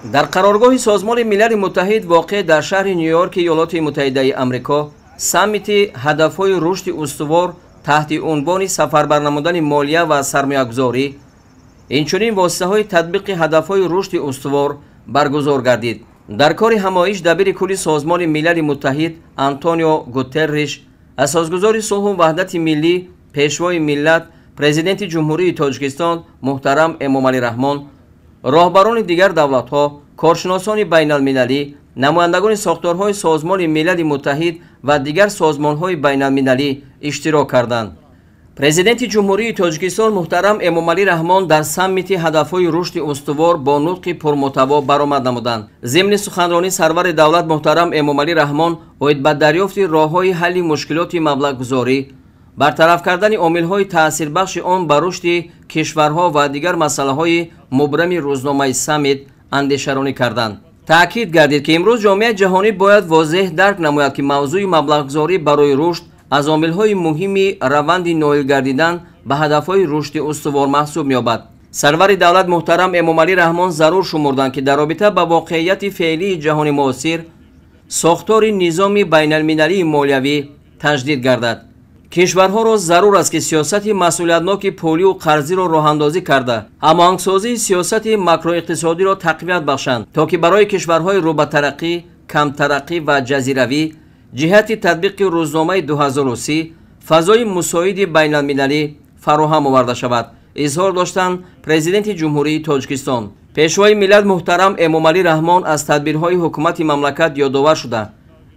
Дар қароргоҳи Созмони Милали Муттаҳид, воқеъ дар шаҳри Ню-Йорки Иёлоти Муттаҳидаи Амрико, саммити ҳадафҳои рушди устувор таҳти унвони сафарбар намудани молия ва сармоягузорӣ, инчунин воситаҳои татбиқи ҳадафҳои рушди устувор баргузор гардид. Дар кори ҳамоиш дабири кулли Созмони Милали Муттаҳид Антонио Гутерриш, асосгузори сулҳу ваҳдати миллӣ, пешвои миллат, Президенти Ҷумҳурии Тоҷикистон муҳтарам Эмомалӣ Раҳмон, роҳбарони дигар давлатҳо, коршиносони байналмилалӣ, намояндагони сохторҳои Созмони Милали Муттаҳид ва дигар созмонҳои байналмилалӣ иштирок карданд. Президенти Ҷумҳурии Тоҷикистон муҳтарам Эмомалӣ Раҳмон дар саммити ҳадафҳои рушди устувор бо нутқи пурмуҳтаво баромад намуданд. Зимни суханронӣ сарвари давлат муҳтарам Эмомалӣ Раҳмон оид ба дарёфти роҳҳои ҳалли мушкилоти маблағгузорӣ, бартараф кардани омилҳои таъсирбахши он ба рушди кишварҳо ва дигар масъалаҳои мубрами рӯзномаи саммит андешаронӣ карданд. Таъкид гардид, ки имрӯз ҷомеаи ҷаҳонӣ бояд возеҳ дарк намояд, ки мавзӯи маблағгузорӣ барои рушд аз омилҳои муҳими раванди ноил гардидан ба ҳадафҳои рушди устувор маҳсуб меёбад. Сарвари давлат муҳтарам Эмомалӣ Раҳмон зарур шумурданд, ки дар робита ба воқеияти феълии ҷаҳони муосир сохтори низоми байналмилалии молиявӣ таҷдид гардад. Кишварҳоро зарур аст, ки сиёсати масъулиятноки пулию қарзиро роҳандозӣ карда, ҳамоҳангсозии сиёсати макроиқтисодиро тақвият бахшанд, то ки барои кишварҳои рӯбатараққӣ, камтараққӣ ва ҷазиравӣ ҷиҳати татбиқи рӯзномаи 2030 фазои мусоиди байналмилалӣ фароҳам оварда шавад, изҳор доштанд Президенти Ҷумҳурии Тоҷикистон. Пешвои миллат муҳтарам Эмомалӣ Раҳмон аз тадбирҳои ҳукумати мамлакат ёдовар шуда,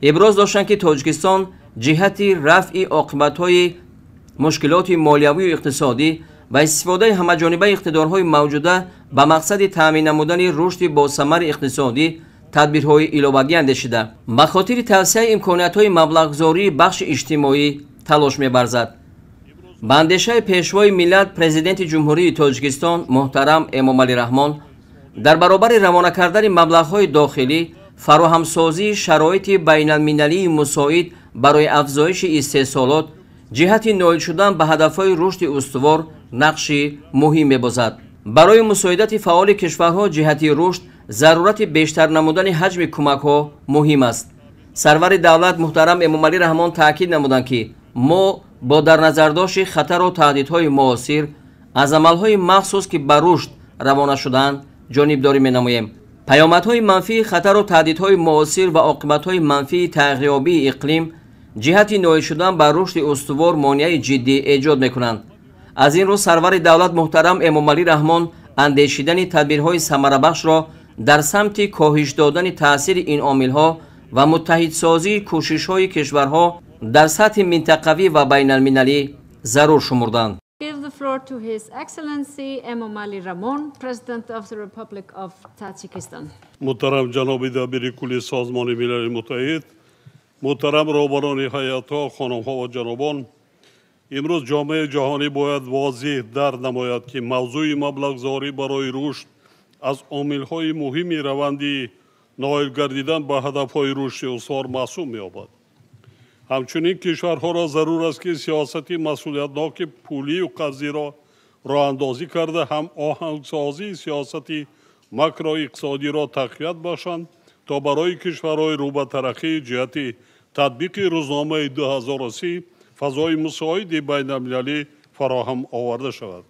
иброз доштанд, ки Тоҷикистон ҷиҳати рафъи оқибатҳои мушкилоти молиявию иқтисодӣ ва истифодаи ҳамаҷонибаи иқтидорҳои мавҷуда ба мақсади таъмин намудани рушди босамари иқтисодӣ тадбирҳои иловагӣ андешида, ба хотири тавсеаи имкониятҳои маблағгузории бахши иҷтимоӣ талош мебарзад. Ба андешаи Пешвои миллат, Президенти Ҷумҳурии Тоҷикистон муҳтарам Эмомалӣ Раҳмон, дар баробари равона кардани маблағҳои дохилӣ, фароҳамсозии шароити байналмилалии мусоид барои афзоиши истеҳсолот ҷиҳати ноил шудан ба ҳадафҳои рушди устувор нақши муҳим мебозад. Барои мусоидати фаъоли кишварҳо ҷиҳати рушд зарурати бештар намудани ҳаҷми кӯмакҳо муҳим аст. Сарвари давлат муҳтарам Эмомалӣ Раҳмон таъкид намуданд, ки мо бо дар назардошти хатару таҳдидҳои муосир аз амалҳои махсус, ки ба рушд равона шудаанд, ҷонибдорӣ менамоем. Паёмадҳои манфии хатару таҳдидҳои муосир ва оқибатҳои манфии тағйирёбии иқлим ҷиҳати ноил шудан ба рушди устувор монеаи ҷиддӣ эҷод мекунанд. Аз ин рӯ сарвари давлат муҳтарам Эмомалӣ Раҳмон андешидани тадбирҳои самарабахшро дар самти коҳиш додани таъсири ин омилҳо ва муттаҳидсозии кӯшишҳои кишварҳо дар сатҳи минтақавӣ ва байналмилалӣ зарур шумурданд. Give the floor to His Excellency Emomali Rahmon, President of the Republic of Tajikistan. Муҳтарам ҷаноби дабири кулли Созмони Милали Муттаҳид, муҳтарам роҳбарони ҳайатҳо, хонумҳо ва ҷанобон, имрӯз ҷомеаи ҷаҳонӣ бояд возеҳ дарк намояд, ки мавзӯи маблағгузорӣ барои рушд аз омилҳои муҳими раванди ноил гардидан ба ҳадафҳои рушди устувор маҳсуб меёбад. Ҳамчунин кишварҳоро зарур аст, ки сиёсати масъулиятноки пулию қарзиро роҳандозӣ карда, ҳам оҳангсозии сиёсати макроиқтисодиро тақвият бахшанд, то барои кишварҳои рӯбатараққӣ ҷиҳати татбиқи рӯзномаи 2030 фазои мусоиди байналмилалӣ фароҳам оварда шавад.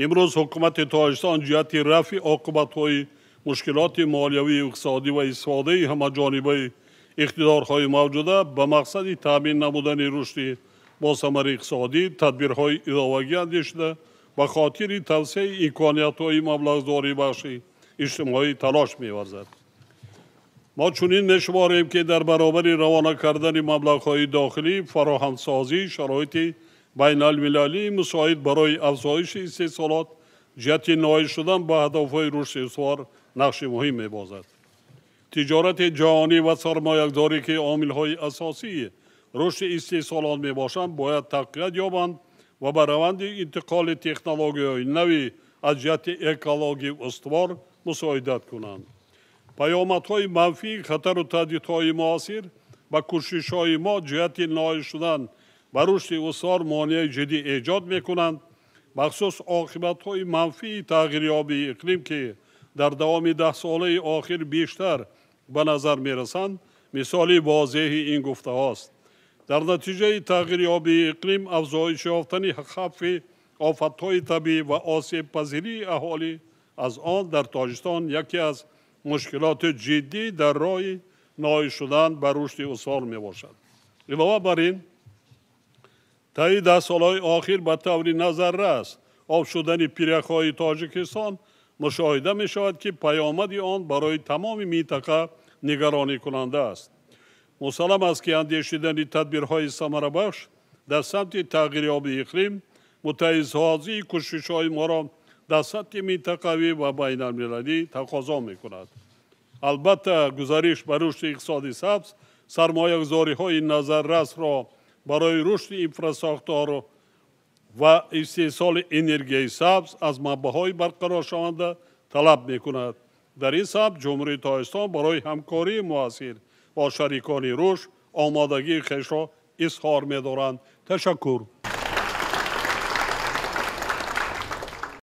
Имрӯз ҳукумати Тоҷикистон ҷиҳати рафъи оқибатҳои мушкилоти молиявию иқтисодӣ ва истифодаи ҳамаҷонибаи иқтидорҳои мавҷуда ба мақсади таъмин намудани рушди босамари иқтисодӣ тадбирҳои иловагӣ андешида, ба хотири тавсеаи имкониятҳои маблағгузории бахши иҷтимоӣ талош меварзад. Мо чунин мешуморем, ки дар баробари равона кардани маблағҳои дохилӣ, фароҳамсозии шароити байналмилалии мусоид барои афзоиши истеҳсолот ҷиҳати ноил шудан ба ҳадафҳои рушди устувор нақши муҳим мебозад. Тиҷорати ҷаҳонӣ ва сармоягузорӣ, ки омилҳои асосии рушди истеҳсолот мебошанд, бояд тақвият ёбанд ва ба раванди интиқоли технологияҳои нави аз ҷиҳати экологӣ устувор мусоидат кунанд. Паёмадҳои манфии хатару таҳдидҳои муосир ба кӯшишҳои мо ҷиҳати ноил шудан ба рушди устувор монеаи ҷиддӣ эҷод мекунанд, махсус оқибатҳои манфии тағйирёбии иқлим, ки дар давоми 10 солаи охир бештар ба назар мерасанд, мисоли возеҳи ин гуфтаҳост. Дар натиҷаи тағйирёбии иқлим, афзоиш ёфтани хавфи офатҳои табиӣ ва осебпазирии аҳолӣ аз он дар Тоҷикистон яке аз мушкилоти ҷиддӣ дар роҳи ноил шудан ба рушди устувор мебошад. Илова бар ин, таи 10 солҳои охир ба таври назаррас об шудани пиряхҳои Тоҷикистон мушоҳида мешавад, ки паёмади он барои тамоми минтақа нигаронӣкунанда аст. Мусаллам аст, ки андешидани тадбирҳои самарабахш дар самти тағйирёбии иқлим муттаҳидсозии кӯшишҳои моро дар сатҳи минтақавӣ ва байналмилалӣ тақозо мекунад. Албатта, гузариш ба рушди иқтисоди сабз сармоягузориҳои назаррасро барои рушди инфрасохтор ва истеҳсоли энергияи сабз аз манбаъҳои барқароршаванда талаб мекунад. Дар ин самт Ҷумҳурии Тоҷикистон барои ҳамкории муассир бо шарикони рушд омодагии хешро изҳор медоранд. Ташаккур.